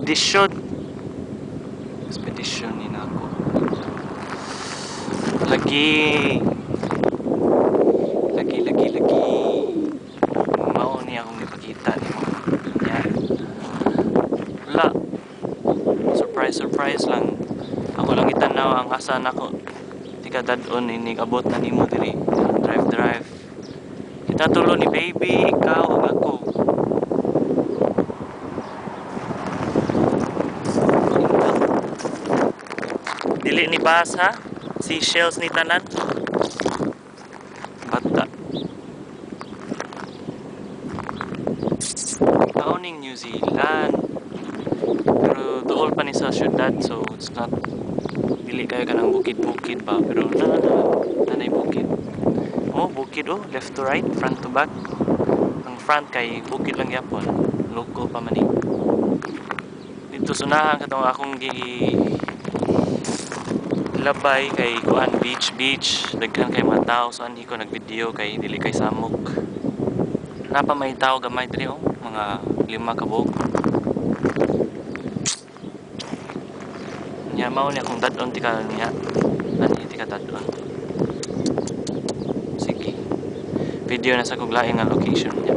Expedition. Expedition ni nako. Lagi. Lagi, lagi, lagi. Mao ni akong ipakita nimo. Nya. Wala. Surprise, surprise lang. Ako lang itanaw ang asa nako. Di ka dad-on inig abot na nimo diri. Drive, drive. Kita tulo ni baby, ikaw ug ako. Dili ni bus ha? Seashells ni tanan. Bata. Mao ning New Zealand. Pero duol pa ni sa syudad, so it's not, dili kayo kanang bukid-bukid ba, pero na na nanay bukid. Oh, bukid oh, left to right, front to back. Ang front kay bukid lang gyapon. Local pa man ni. Dito sunahan katong akong gi labay kay kuan, beach beach, daghan kay mga tao, so anhi ko nagvideo kay dili kay samok. Napa may tao gamay diri oh, mga lima ka buok. Nya mao ni akong dad-on tika niya. Anhi tika dad-on. Sige. Video na sa kog laing nga location niya.